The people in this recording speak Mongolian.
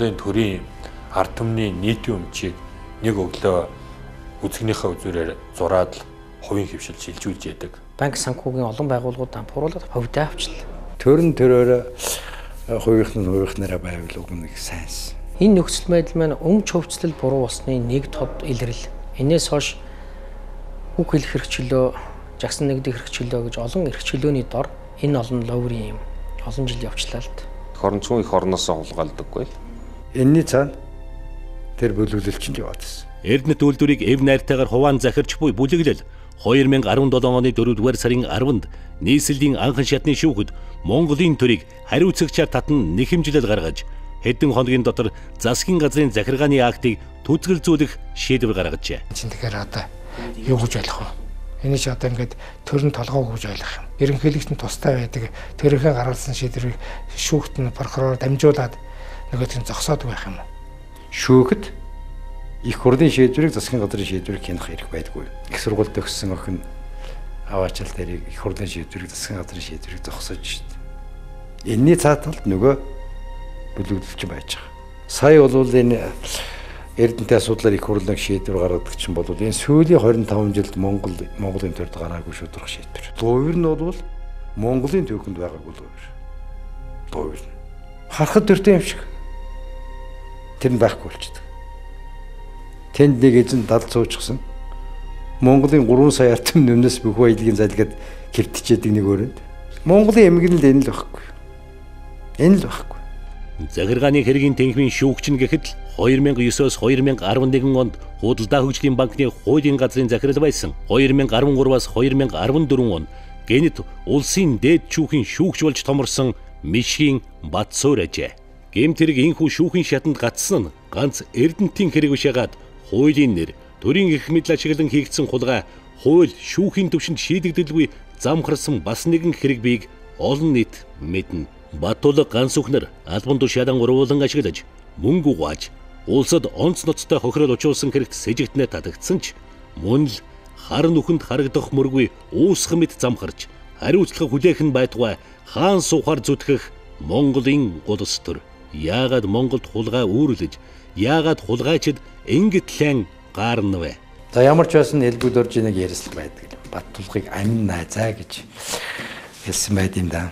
Монголын төрийн ард түмний нийтийн өмчийг нэг өглөө үзэгнийхээ үзүүрээр зураад л хувийн хэвшил шилжүүлж яадаг. Банк санхүүгийн олон байгууллагууд дампууруулаад хувьдаа авчлаа. Төр нь төрөөрөө хувийнх нь хувийнхнараа байвал уг нэг сайнс. Энэ нөхцөл байдал маань өмч хөвцлөл буруу болсны нэг тод илрэл. Энээс хойш үг хэлэх эрхчлөө, жагсан нэгдэх эрхчлөө гэж олон эрхчлөөний дор энэ олон ловрын юм олон жил явчлаа л д. Хорон цөөн их орноосоо хулгайлдаггүй. Энийний цаана тэр бүлэглэл чинь яваад байсан. Эрдэнэт үйлдвэрийг эв найртайгаар хуваан захирч буй бүлэглэл 2017 оны 4-р сарын 10-нд нийслэлийн анхан шатны шүүхэд Монголын төрийг хариуцагчаар татан нэхэмжлэл гаргаж хэдэн хоногийн дотор засгийн газрын захиргааны актыг түзгэлзүүлэх шийдвэр гаргажээ. Чинь тэгэхээр одоо юу гэж ойлгох вэ? Энэ чи одоо ингээд төрн толгоо гэж ойлгох юм. Ерөнхийлөгч нь тустай байдаг. Төрийнхээ гаргасан шийдвэрийг шүүхт нь прокурор дамжуулаад нөгөөт нь зогсоодог байх юм уу? Шүүхэд их хурлын шийдвэрийг засгийн газрын шийдвэрийг хянах эрх байдаггүй. Их сургуульд төгссөн охин аваачаал дээрийг их хурлын шийдвэрийг засгийн газрын шийдвэрийг зогсоож шít. Энийний цаа талд нөгөө бүлэглэлч байж байгаа. Сая бол энэ Эрдэнэтэй асуудлаар их хурлын шийдвэр гаргадаг чинь бол энэ сүүлийн 25 жилд Монголын төрд гараагүй шударга шийдвэр. Лувир нь бол Монголын түүхэнд байгаагүй лувир. Лувир. Харахад төртэй юм шиг. Тэр нь байхгүй болчихдог. Тэнд нэг эзэн дал цуучсан. Монголын 3 сая ард түмнээс бүх баялагын залгад гэртчээдэг нэг өрөөнд. Монголын эмгэнэл энэ л байхгүй. Энэ л байхгүй. Захиргааны хэргийн тэнхимийн шүүгч нь гэхэд л 2009-оос 2011 онд Худалдаа хөгжлийн банкны хуулийн газрын захирал байсан. 2013-аас 2014 он гэнэт улсын дээд шүүхийн шүүгч болж томорсон Мишгийн Батсуур ажээ. Гэмт хэрэг энхүү шүүхийн шатанд гацсан нь ганц Эрдэнэтийн хэрэг биш ягаад хуулийн нэр, төрийн эрх мэдэл ашиглан хийгдсэн хулгай хууль шүүхийн түвшинд шийдэгдэлгүй замхарсан бас нэгэн хэрэг бийг олон нийт мэднэ. Батулга ганц үхнэр албан тушаалан урвуулан ашиглаж мөнгө угааж улсад онц ноцтой хохирол учруулсан хэрэгт сэжигтнээ татагдсан ч мөн л хар нүхэнд харагдах мөргүй уусах мэт замхарч хариуцлага хүлээх нь байтугай хаан суухаар зүтгэх Монголын улс төр. Яагаад Монголд хулгай үүрлэж, яагаад хулгайчид ингэтлэн гаарна вэ? За ямар ч байсан Элбэг доржиныг ярилцлага байдаг. Батулгыг амин найзаа гэж хэлсэн байд юм да.